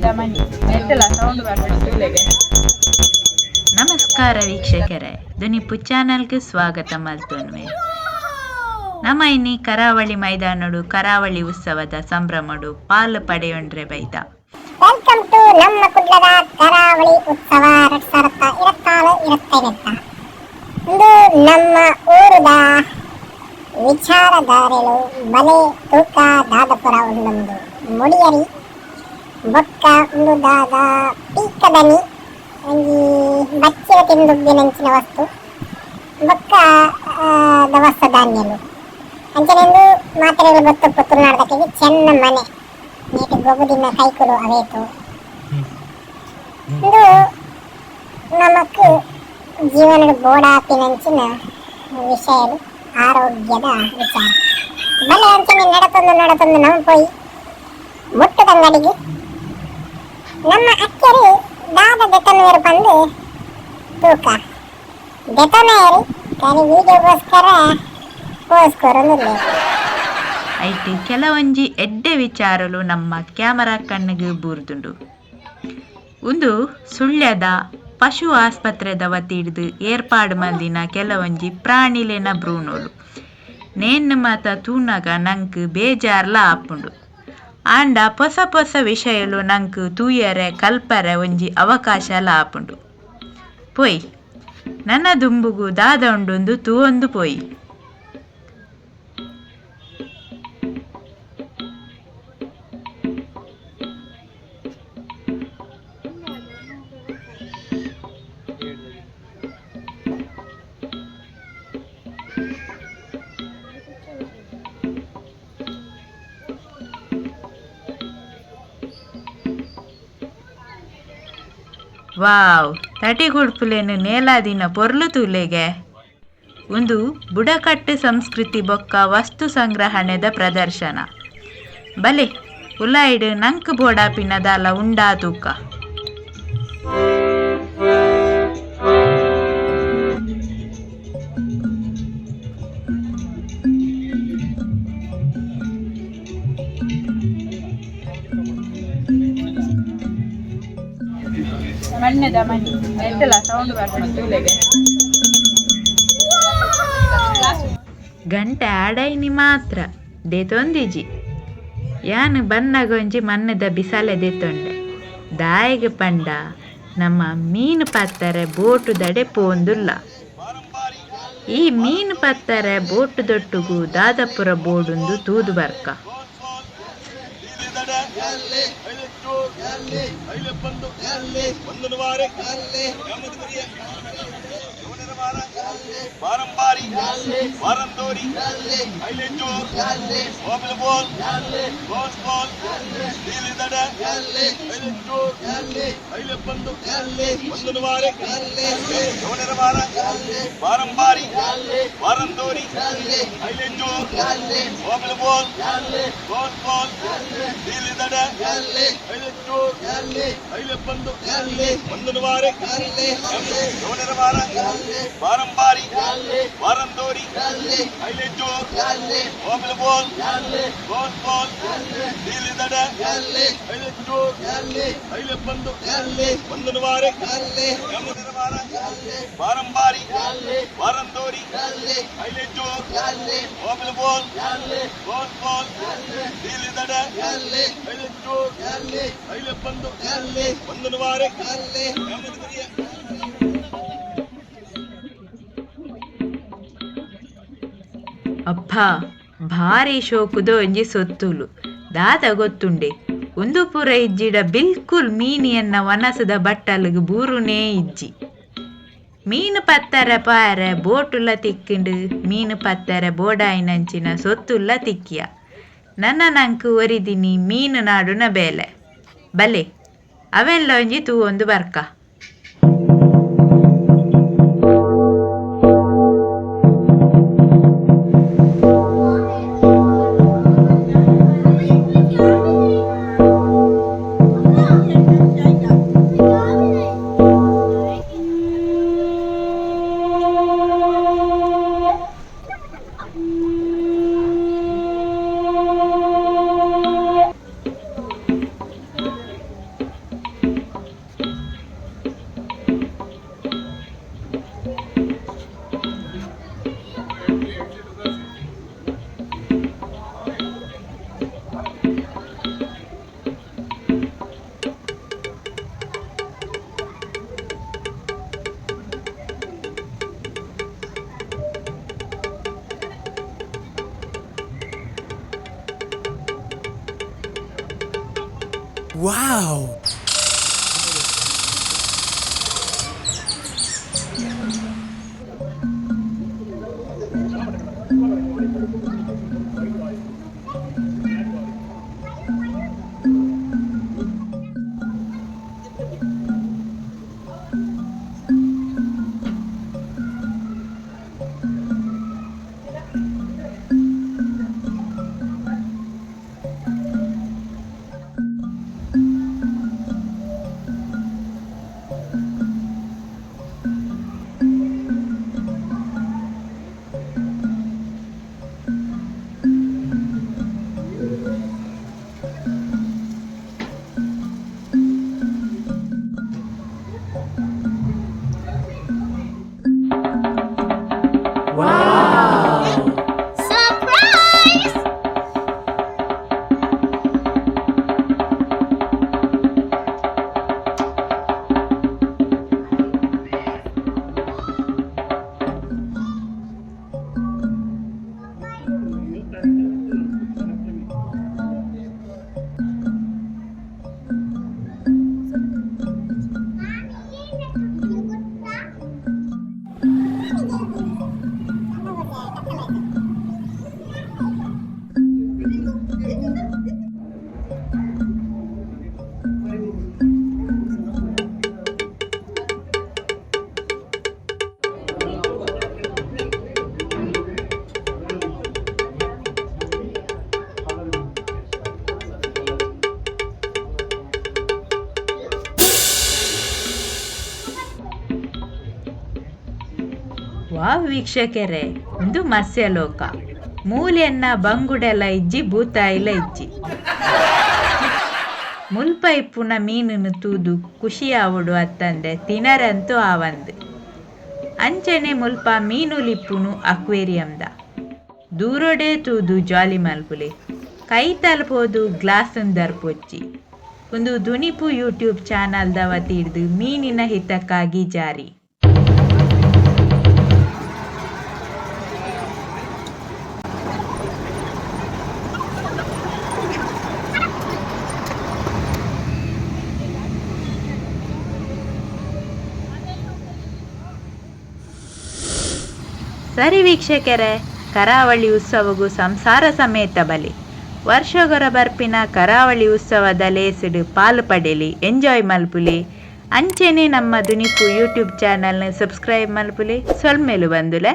ಮಣ್ಣೆದ ಮಣಿ ಎತ್ತಲ sound ಬರ್ಪುಂಡು. ನಮಸ್ಕಾರ ವೀಕ್ಷಕರೇ, ದುನಿಪು ಚಾನಲ್ಗೆ ಸ್ವಾಗತ ಮಲ್ತೊನ್ವೆ. ನಮ ಇನ್ನಿ ಕರಾವಳಿ ಮೈದಾನಡು ಕರಾವಳಿ ಉತ್ಸವದ ಸಂಭ್ರಮಡು ಪಾಲು ಪಡೆಯೊಂಡ್ರೆ ಬೈದ. Welcome to ನಮ್ಮ ಕುಡ್ಲದ ಕರಾವಳಿ ಉತ್ಸವ 2024-25. ಇಂದು ನಮ್ಮ ಊರದ ವಿಚಾರಧಾರೆಲು ಬಲೆ ತೂಕ ದಾದಪುರ ಉಂಡೊಂದು ಮುಡಿಯರಿ ಬೊಕ್ಕ ಉಂದು ದಾದ ಪೀಕದನಿ ಒಂಜಿ ಬಚ್ಚಿರ ತಿಂದುಬ್ಬಿನಂಚಿನ ವಸ್ತು ಬೊಕ್ಕ ದವಸ ಧಾನ್ಯಲು ಅಂಚನೆಂದು ಮಾತ್ರೆಗಳು ಗೊತ್ತುಪ್ಪು. ತುಳುನಾಡ್ದಕ್ಲೆಗ್ ಚೆನ್ನ ಮನೆ ನೇಟ್ ಗೊಬ್ಬುದಿನ ಕೈಕುಲು ಅವೇತು. ಇಂದು ನಮಕ್ ಜೀವನದ ಬೋಡಾಪಿನಂಚಿನ ವಿಷಯಲು, ಆರೋಗ್ಯದ ವಿಚಾರ. ಬಲೆ, ಅಂಚನೆ ನಡತೊಂದು ನಡತೊಂದು ನಮ ಪೋಯಿ ಮುಟ್ಟದಂಗಡಿಗೆ. ನಮ್ಮ ಅಕ್ಕೆರು ದಾದ ದೆತೊನುವೆರ್ ಪಂದ್ ತೂಕ. ದೆತೊನಯೆರ್, ಕಾಲಿ ವಿಡಿಯೋಗೋಸ್ಕರ ಪೋಸ್ ಕೊರೊಂದುಲ್ಲೆರ್. ಐಟ್ ಕೆಲವೊಂಜಿ ಎಡ್ಡೆ ವಿಚಾರಲು ನಮ್ಮ ಕ್ಯಾಮರಾ ಕಣ್ಣಿಗೆ ಬೂರ್ದುಂಡು. ಉಂದು ಸುಳ್ಯದ ಪಶು ಆಸ್ಪತ್ರೆದ ವತಿಡ್ದ್ ಏರ್ಪಾಡು ಮಲ್ದಿನ ಕೆಲವೊಂಜಿ ಪ್ರಾಣಿಲೆನ ಭ್ರೂಣೋಲು. ನೇನ್ ಮಾತ ತೂನಗ ನಂಕ್ ಬೇಜಾರ್ಲ ಆಪುಂಡು. ಆಂಡ ಪೊಸ ಪೊಸ ವಿಷಯಲು ನಂಕ್ ತೂಯರೆ ಕಲ್ಪರೆ ಒಂಜಿ ಅವಕಾಶಲ ಆಪುಂಡು. ಪೋಯಿ, ನನ ದುಂಬುಗು ದಾದ ಉಂಡುಂದು ತೂವೊಂದು ಪೋಯಿ. ವಾವ್, ತಟಿಗುಡ್ಪುಲೆನ್ ನೇಲಾದಿನ ಪೊರ್ಲು ತೂಲೆಗೆ. ಉಂದು ಬುಡಕಟ್ಟು ಸಂಸ್ಕೃತಿ ಬೊಕ್ಕ ವಸ್ತು ಸಂಗ್ರಹಣೆದ ಪ್ರದರ್ಶನ. ಬಲೆ, ಉಲಾಯಿಡ್ ನಂಕ್ ಬೋಡಾಪಿನ ದಾಲ ಉಂಡಾ ತೂಕ. ಮಣ್ಣೆದ ಮಣಿ ಎತ್ತಲ ಸೌಂಡ್ ಬರ್ಪುಂಡು. ಗಂಟೆ ಆಡೈನಿ ಮಾತ್ರ ದೆತೊಂದಿಜಿ. ಯಾನ್ ಬನ್ನಗೊಂಜಿ ಮಣ್ಣದ ಬಿಸಾಲೆ ದೆತೊಂಡೆ. ದಾಯೆಗ್ ಪಂಡ ನಮ್ಮ ಮೀನು ಪತ್ತರೆ ಬೋಟು ದಡೆ ಪೋಂದುಲ್ಲ. ಈ ಮೀನು ಪತ್ತರೆ ಬೋಟು ದೊಟ್ಟುಗು ದಾದಪುರ ಬೋಡುಂದು ತೂದು ಬರ್ಕ. ಅಬ್ಬಾ, ಭಾರಿ ಶೋಕುದ ಒಂಜಿ ಸೊತ್ತುಲು. ದಾದ ಗೊತ್ತುಂಡೆ, ಉಂದು ಪೂರ ಇಜ್ಜಿಡ ಬಿಲ್ಕುಲ್ ಮೀನಿಯನ್ನ ವನಸದ ಬಟ್ಟಲುಗು ಬೂರುನೇ ಇಜ್ಜಿ. ಮೀನು ಪತ್ತರೆ ಪಾರೆ ಬೋಟುಲ ತಿಕ್ಕಿಂಡು, ಮೀನು ಪತ್ತರೆ ಬೋಡಾಯಿನಂಚಿನ ಸೊತ್ತುಲ್ಲ ತಿಕ್ಕಿಯ. ನನ್ನ ನಂಕ್ ಒರಿದಿನಿ ಮೀನು ನಾಡುನ ಬೇಲೆ. ಬಲೆ, ಅವೆಲ್ಲ ಒಂಜಿ ತೂವೊಂದು ಬರ್ಕ. Wow! ವಾ ವೀಕ್ಷಕರೇ, ಉಂದು ಮತ್ಸ್ಯಲೋಕ. ಮೂಲೆಯನ್ನ ಬಂಗುಡೆಲ ಇಜ್ಜಿ, ಬೂತಾಯಿಲ ಇಜ್ಜಿ. ಮುಲ್ಪ ಇಪ್ಪುನ ಮೀನುನು ತೂದು ಖುಷಿಯಾವೊಡು ಅತ್ತಂದೆ ತಿನರಂತೂ ಆವಂದ್. ಅಂಚನೆ ಮುಲ್ಪ ಮೀನುಲಿಪ್ಪುನು ಅಕ್ವೇರಿಯಂದ ದೂರೊಡೆ ತೂದು ಜಾಲಿ ಮಲ್ಪುಲೆ, ಕೈತಲ್ ಪೋದು ಗ್ಲಾಸ್ನ್ ದರ್ಪೊಚ್ಚಿ. ಉಂದು ದುನಿಪು ಯೂಟ್ಯೂಬ್ ಚಾನಲ್ದ ವತಿಡ್ದ್ ಮೀನಿನ ಹಿತಕ್ಕಾಗಿ ಜಾರಿ. ಸರಿ ವೀಕ್ಷಕರೇ, ಕರಾವಳಿ ಉತ್ಸವಗೂ ಸಂಸಾರ ಸಮೇತ ಬಲಿ. ವರ್ಷಗೊರ ಬರ್ಪಿನ ಕರಾವಳಿ ಉತ್ಸವದ ಲೇಸ್ಡ್ ಪಾಲು ಪಡೆಲಿ, ಎಂಜಾಯ್ ಮಲ್ಪುಲೆ. ಅಂಚೆನೆ ನಮ್ಮ ದುನಿಪು ಯೂಟ್ಯೂಬ್ ಚಾನಲ್ನ ಸಬ್ಸ್ಕ್ರೈಬ್ ಮಲ್ಪುಲೆ. ಸೊಲ್ಮೆಲು ಬಂದುಲೆ.